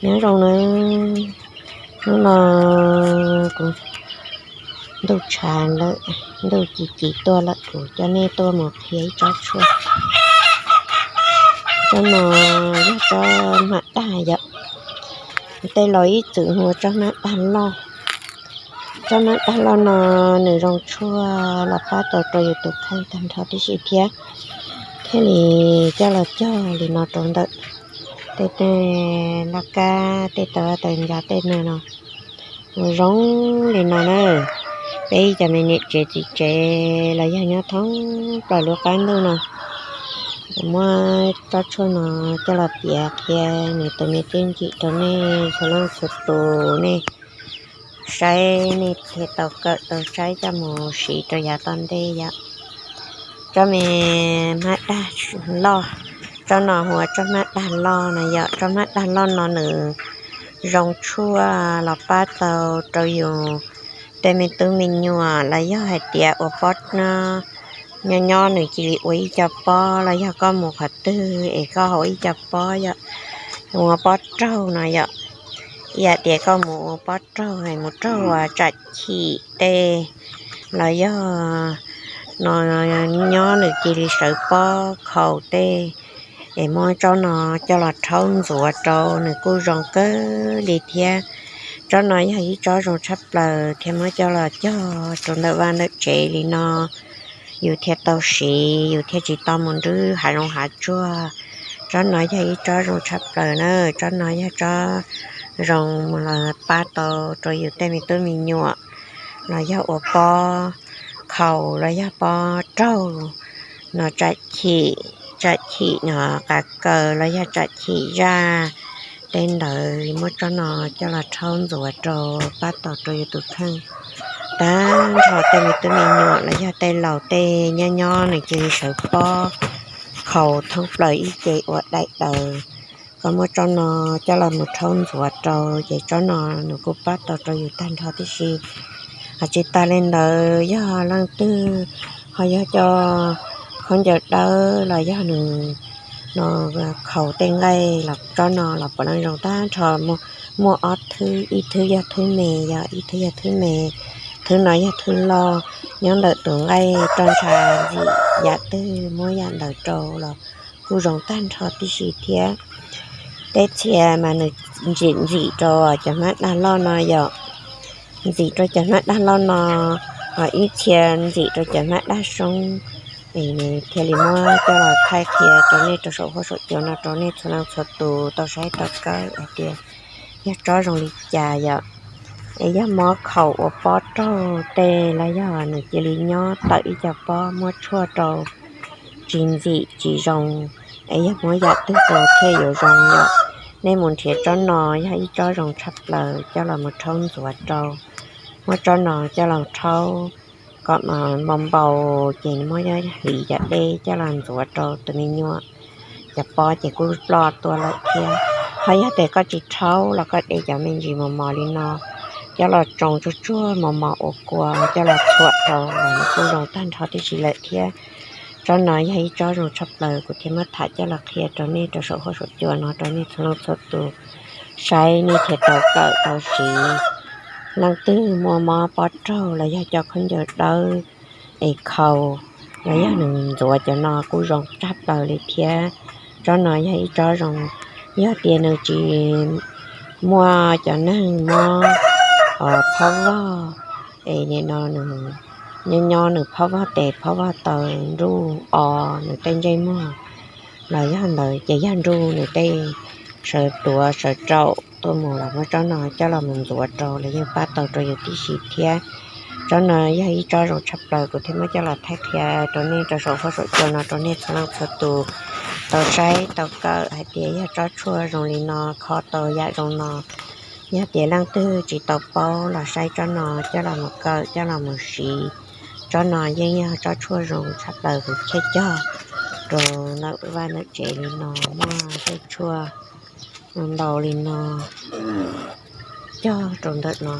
Nyob zoo na, hnub no kuv ntuj tshav lawm, ntuj ci ci tuaj lawm, kuv coj nej tuaj mus qhia ib tsob tshuaj. Tsob no yog tsob hmab daj yom, tej laus ib txwm hu ua tsob hmab daj loj. Tsob hmab daj loj no nws zoo tshuaj los pab tau rau yus tus kheej tag nrho tib si thiab. Thiaj li coj los cog li no rau ntawm tej tej laj kab, tej taw taw ncas tej no no, ua zoo li no na. Peb cov me niam tsev txiv tsev los yog nyob thoob plaws lub qab ntuj no, muab tsob tshuaj no coj los piav qhia nws tus me txiaj ntsig rau nej txhua leej txhua tus, nej saib nej thiaj tau kawm tau saib coj mus siv rau yav tom ntej yom. Tsob me hmab daj loj, tsob no hu ua tsob hmab daj loj no yom. Tsob hmab daj loj no nws zoo tshuaj los pab tau rau yus tej me tub me nyuam los yog hais tias ua pob no, nyob nyob nws cia li ua ib co pob los yog koj mus qhov twg es koj haus ib co pob yom, ua pob raug no yom. Ib yam tias koj mus ua pob raug es mus raug ua tsam chim tej los yog no nyob nws cia li sawv pob khaus tej, es muab tsob no coj los rhaub ntxuav rau nws kuj zoo kawg li thiab. Tsob no yog ib tsob zoo tshaj plaws thiab muab coj los cog rau ntawm vaj ntawm tsev li no, yus thiaj tau siv, yus thiaj tsis tau mus nrwb hav zoov hav tsuag. Tsob no yog ib tsob zoo tshaj plaws na, tsob no yog tsob zoo los pab tau rau yus tej me tub me nyuam los yog ua pob khaus los yog pob raug no, tsam chim, tsam chim no, qav kaws los yog tsam chim zaj tej ntawd, muab tsob no coj los rhaub ntxuav rau pab tau rau yus tus kheej. Tag nrho tej me tub me nyuam los yog tej laus tej nyob nyob nws cia li sawv pob khaus thoob plaws ib ce ua daim daws, koj muab tsob no coj los mus rhaub ntxuav rau ces tsob no nws kuj pab tau rau yus tag nrho tib si. Hos tsis tas li ntawd yog leej twg ho yog cov khaub ncaws dawb los yog nws no khaus tej nqaij los tsob no los puav leej zoo tag nrho. Muaj ob thwb, ib thwb yog thwb me, yog ib thwb yog thwb me, thwb no yog thwb loj, nyob ntawm tus nqaij roj ntsha ntxim yam twg muab yam ntawd rau los kuj zoo tag nrho tib si thiab. Tej txhia mas nws ntxim ntxim rau cov hmab daj loj no yom, ntxim rau cov hmab daj loj no, ho ib txhia ntxim rau cov hmab daj soob. Es thiaj li muab coj los thaij qhia rau nej rau saum huab saum cua no rau nej txhua leej txhua tus tau saib tau kawm hais tias yog tsob zoo li cas yom. Es yog muab khaus ua pob raug tej los yog nws cia li nyob tawm ib co pob muab tshuaj rau tsis ntxim tsis zoo, es yog muab yam twg rau thiaj yuav zoo yom. Nej mus nrhiav tsob no yog ib tsob zoo tshaj plaws coj los mus rhaub ntxuav rau. Muab tsob no coj los rhaub kom npau npau, ces muab hliv cov dej coj los ntxuav rau tus me nyuam, cov pob ces kuj ploj tuaj lawm thiab. Ho yog tias koj tsis rhaub los koj de cov me ntsis mos mos li no coj los tsoo tsuag tsuag mos mos ua kua coj los txhuam rau los nws kuj zoo tag nrho tib si lawm thiab. Tsob no yog ib tsob zoo tshaj plaws kuv thiaj muab tham coj los qhia rau nej rau saum huab saum cua no rau nej txhua leej txhua tus saib nej thiaj tau kawm tau siv. Leej twg muaj mob pob raug los yog cov khaub ncaws dawb es khaus los yog nws ntxuav cov no kuj zoo tshaj plaws li thiab. Tsob no yog ib tsob zoo, yog tias nws tsis muaj cov neeg mob phob vog, es nim no nws nyob nyob nws phob vog tes phob vog taw nruj o nws tej ntsej muag los yog ntawd ces yog nruj nws tej sawv tuav sawv raum tuaj mus los muab tsob no coj los mus ntxuav rau los yeej pab tau rau yus tib si thiab. Tsob no yog ib tsob zoo tshaj plaws kuv thiaj muab coj los thaij qhia rau nej rau saum huab saum cua no rau nej txhua leej txhua tus tau saib tau kawm hais tias yog tsob tshuaj zoo li no kho tau yam zoo no. Yog tias leej twg tsis tau paub los saib tsob no coj los mus kawm coj los mus siv. Tsob no yeej yog tsob tshuaj zoo tshaj plaws kuv thiaj cog rau ntawm vaj ntawm tsev li no, muaj tej tshuaj ntau li no cog rau ntawm no,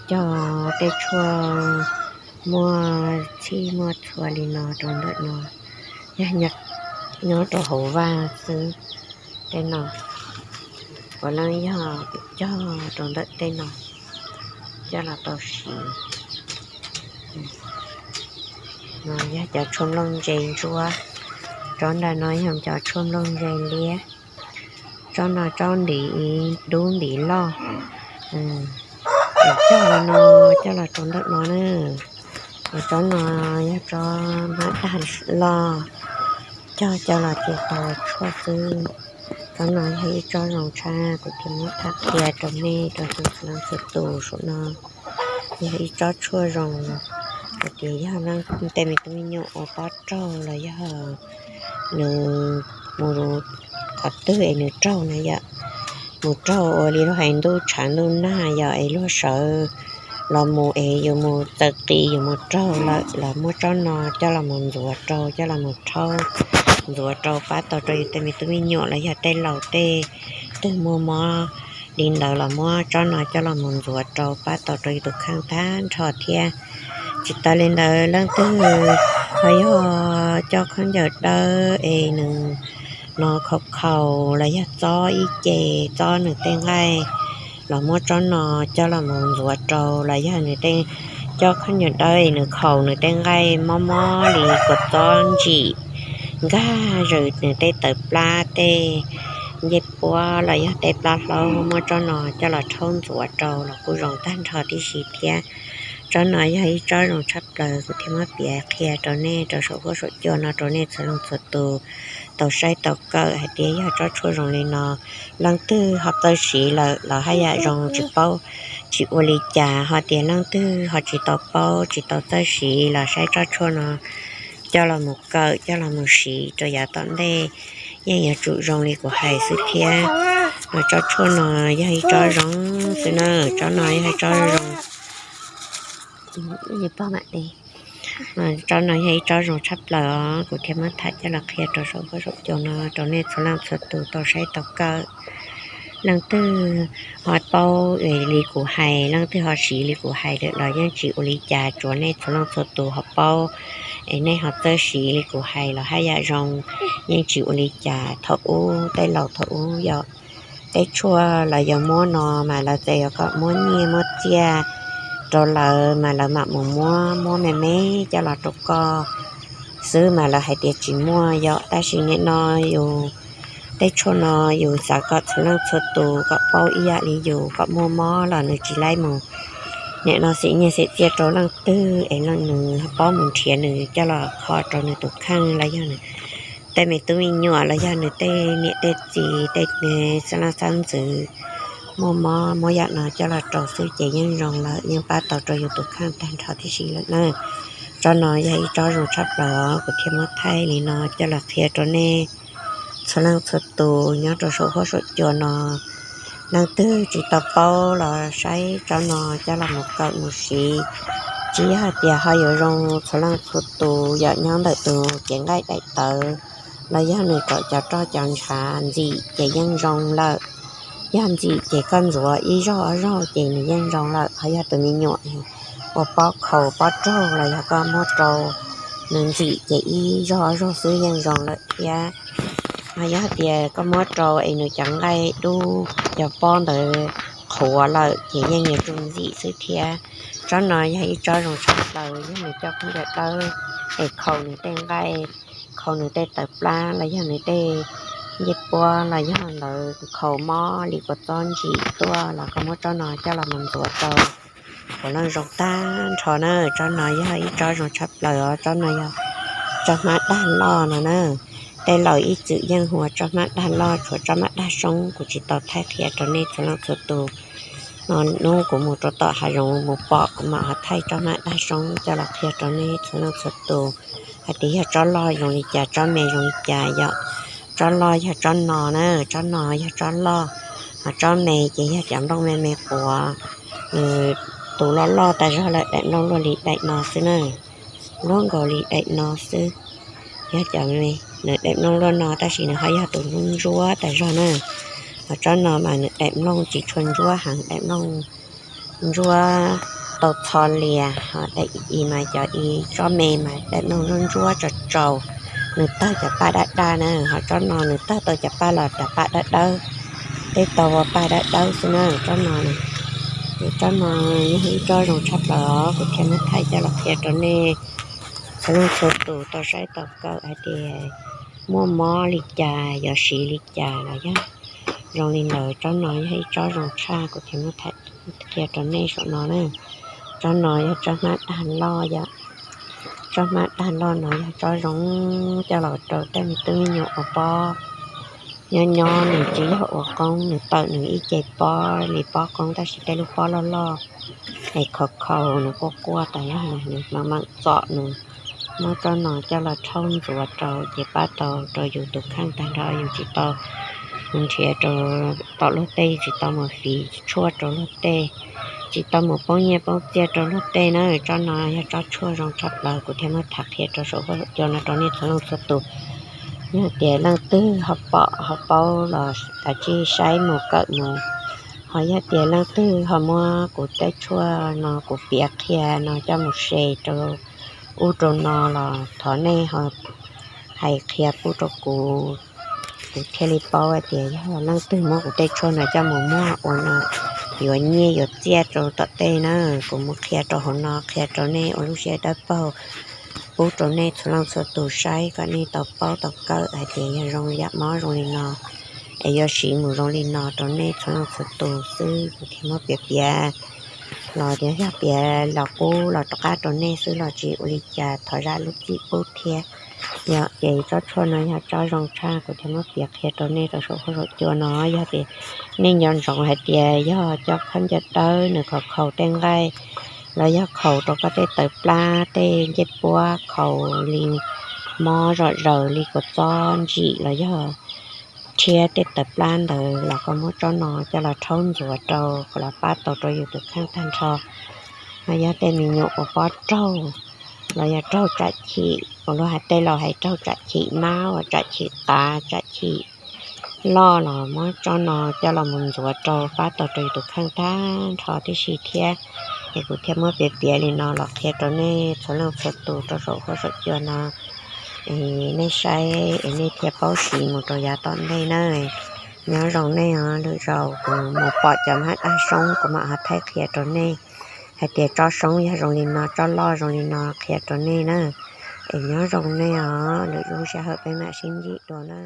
cog tej tshuaj muaj txhij muaj txhua li no rau ntawm no, yog nyob rau hauv vaj xwb. Tej no puav leej yog cog rau ntawm tej no coj los tau siv. No yog cov tshuaj nplooj ntse ntsuab, tsob ntawm no yog cov tshuaj nplooj ntse liab, tsob no tsob ntiv dub ntiv loj. Cog no coj los rau ntawm no na. Tsob no yog tsob mab dag loj, cog coj los cia tau tshuaj xwb. Tsob no yog ib tsob zoo tshaj, kuv thiaj muab tham qhia rau nej rau txhua leej txhua tus. Saum no yog ib tsob tshuaj zoo, hais tias yog tej me tub me nyuam ua pob raug los yog nws mus qhov twg es nws raug na yom, mus raug ua li luag hais ntuj tshav ntuj nag yom, es luag sawv los mus es yus mus txawm qis yus mus raug lawm los muab tsob no coj los mus ntxuav rau, coj los mus rhaub ntxuav rau pab tau rau yus tej me tub me nyuam los yog tej laus tej twg muaj mob li ntawd los muab tsob no coj los mus ntxuav rau pab tau rau yus tus kheej tag nrho thiab. Tsis tas li ntawd leej twg ho yog coj khaub ncaws dawb es nws no khaus khaus los yog txob ib ce, txob nws tej nqaij los muab tsob no coj los mus ntxuav rau los yog nws tej, coj khaub ncaws dawb es nws khaus nws tej nqaij mob mob li kua txob ntsim nkag zws nws tej tawv plab tej ncej puab los yog tej plab hlaub, muab tsob no coj los rhaub ntxuav rau los kuj zoo tag nrho tib si thiab. Tsob no yog ib tsob zoo tshaj plaws kuv thiaj muab piav qhia rau nej rau saum huab saum cua no rau nej txhua leej txhua tus tau saib tau kawm hais tias yog tsob tshuaj zoo li no, leej twg ho txawj siv lawm los haj yam zoo tsis paub, tsis ua li cas. Ho tias leej twg ho tsis tau paub tsis tau txawj siv los saib tsob tshuaj no coj los mus kawm coj los mus siv rau yav tom ntej yeej yuav tsum zoo li kuv hais xwb thiab. Tsob tshuaj no yog ib tsob zoo xwb na, tsob no yog ib tsob zoo. Tsob no yog ib tsob zoo tshaj plaws os, kuv thiaj muab tham coj los qhia rau saum huab saum cua no rau nej txhua leej txhua tus tau saib tau kawm. Leej twg ho paub li kuv hais, leej twg ho siv li kuv hais lawm los yeej tsis ua li cas, tsuav nej txhua leej txhua tus ho paub es nej ho txawj siv li kuv hais los haj yam zoo. Yeej tsis ua li cas, thaum ub tej laus thaum ub yog tej tshuaj lawv yuav muab no mas lawv txawm yuav kom muab nyiaj muab txiaj rau lawv mas lawv mam mus muab, muab me me coj los rau koj xwb mas lawv hais tias tsis muaj yom. Tab sis nim no yus tej tshuaj no yus xav kom txhua leej txhua tus kom paub ib yam li yus, kom muaj mob los nws tsis laib mus nim no xim nyiaj xim txiaj rau leej twg es nws paub mus nrhiav nws coj los kho rau nws tus kheej los yog nws tej me tub me nyuam los yog nws tej niam tej txiv tej xeeb leej xeeb ntxwv muaj mob muab yam no coj los rau xwb ces yeej zoo lawm, yeej pab tau rau yus tus kheej tag nrho tib si lawm na. Tsob no yog ib tsob zoo tshaj plaws os, kuv thiaj muab thaij li no coj los qhia rau nej txhua leej txhua tus nyob rau saum huab saum cua no. Leej twg tsis tau paub los saib tsob no coj los mus kawm mus siv. Tsis yog hais tias ho yuav zoo txhua leej txhua tus yom, nyob ntawm tus cev nqaij daim tawv los yog nws kom cov roj cov ntshav ntxim ces yeej zoo lawm. Yog ntxim ces koj ntxuav ib zaug ob zaug ces nws yeej zoo lawm. Ho yog tus me nyuam uas pob khaus pob raug los yog koj muab rau nws ntxim ces ib zaug ob zaug xwb yeej zoo lawm thiab. Ho yog hais tias koj muab rau es nws cov nqaij dub cov pob ntawd qhuav lawm ces yeej yuav tsum ntxim xwb thiab. Tsob no yog ib tsob zoo tshaj plaws, yog nws coj khaub ncaws dawb es khaus nws tej nqaij, khaus nws tej tawv plab los yog nws tej ncej puab los yog ntawd khaus mob li kua txob ntsim tuaj los koj muab tsob no coj los mus ntxuav rau puav leej zoo tag nrho na. Tsob no yog ib tsob zoo tshaj plaws os, tsob no yog tsob hmab dag loj no na. Tej laus ib txwm yeej hu ua tsob hmab dag loj, tshuav tsob hmab dag soob kuv tsis tau thaij qhia rau nej txhua leej txhua tus. No hnub kuv mus rau tom hav zoov mus pom kuv mam ho thaij tsob hmab dag soob coj los qhia rau nej txhua leej txhua tus hais tias yog tsob loj zoo li cas, tsob me zoo li cas yom. Tsob loj yog tsob no na, tsob no yog tsob loj, ho tsob me ces yog cov nplooj me me quav. Tus loj loj tas zog lawm daim nplooj luaj li daim no xwb na, luaj nkaus li daim no xwb. Yog cov me, nws daim nplooj luaj no tab sis nws ho yog tus ntsuab ntsuab tas zog na. Ho tsob no mas nws daim nplooj tsis tshua ntsuab heev, daim nplooj ntsuab tau txho lias, ho daim i mas cov i tsob me mas daim nplooj ntsuab ntsuab tsaus tsaus, nws tawg cov paj daj daj na, ho tsob no nws tawg tau cov paj los cov paj dawb dawb, tej tau ua paj dawb dawb xwb na tsob no. Tsob no yog ib tsob zoo tshaj plaws os, kuv thiaj muab thaij coj los qhia rau nej txhua leej txhua tus tau saib tau kawm hais tias muaj mob li cas, yuav siv li cas los yog zoo li ntawd. Tsob no yog ib tsob zoo tshaj, kuv thiaj muab thaij qhia rau nej saum no na. Tsob no yog tsob hmab dag loj yom. Tsob hmab dag loj no yog tsob zoo coj los rau tej me tub me nyuam ua pob. Nyob nyob nws tsis yog ua qoob, nws tawm nws ib ce pob li pob qoob tab sis tej lub pob loj loj es khov khau, nws quaj quaj tas zog, nws mam mam txom, nws muab tsob no coj los rhaub ntxuav rau ces pab tau rau yus tus kheej tag nrho, yus tsis tau mus nrhiav rau tom luag tej, tsis tau mus fiv tshuaj rau luag tej, tsis tau mus poob nyiaj poob txiaj rau luag tej na. Tsob no yog tsob tshuaj zoo tshaj plaws, kuv thiaj muab tham qhia rau saum huab saum cua no rau nej txhua leej txhua tus. Yog tias leej twg ho pom ho paub los kav tsij saib mus kawm mus, ho yog tias leej twg ho muab kuv tej tshuaj no kuv piav qhia no coj mus share rau ub rau no los thov nej ho hais qhia pub rau kuv, kuv thiaj li paub hais tias yog leej twg muab kuv tej tshuaj no coj mus muag ua no yuav nyiaj yuav txiaj rau tom tej na. Kuv mus qhia rau hauv no qhia rau nej ua lub siab dawb paug pub rau nej txhua leej txhua tus saib kom nej tau paub tau kawm hais tias yog zoo yam mob zoo li no es yuav siv mus zoo li no rau nej txhua leej txhua tus xwb. Kuv thiaj muab piav piav los tias yog piav los qub los rov qab rau nej xwb los tsis ua li cas, thov zam lub txim pub thiab. Yog ces tsob tshuaj no yog tsob zoo tshaj, kuv thiaj muab piav qhia rau nej rau saum huab saum cua no. Yog tias nej nco ntsoov hais tias yog cov khaub ncaws dawb nws khov khaus tej nqaij los yog khaus rau koj tej tawv plab tej ncej puab khaus li mob zom zaws li kua txob ntsim los yog rhiab tej tawv plab ntawd los koj muab tsob no coj los rhaub ntxuav rau kom los pab tau rau yus tus kheej tag nrho. Ho yog tej me nyuam uas pob raug los yog raug tsam chim uas luag hais tej laus hais raug tsam chim nab uas tsam chim qav tsam chim loj los muab tsob no coj los mus ntxuav rau pab tau rau yus tus kheej tag nrho tib si thiab. Es kuv thiaj muab piav piav li no los qhia rau nej txhua leej txhua tus rau saum huab saum cua no. Es nej saib es nej thiaj paub siv mus rau yav tom ntej na. Nyob zoo nej os, lwm zaus kuv mus pom cov hmab dag soob kuv mam ho thaij qhia rau nej hais tias tsob soob yog zoo li no, tsob loj zoo li no qhia rau nej na. Es nyob zoo nej os, lwm lub sij hawm peb mam sib ntsib dua na.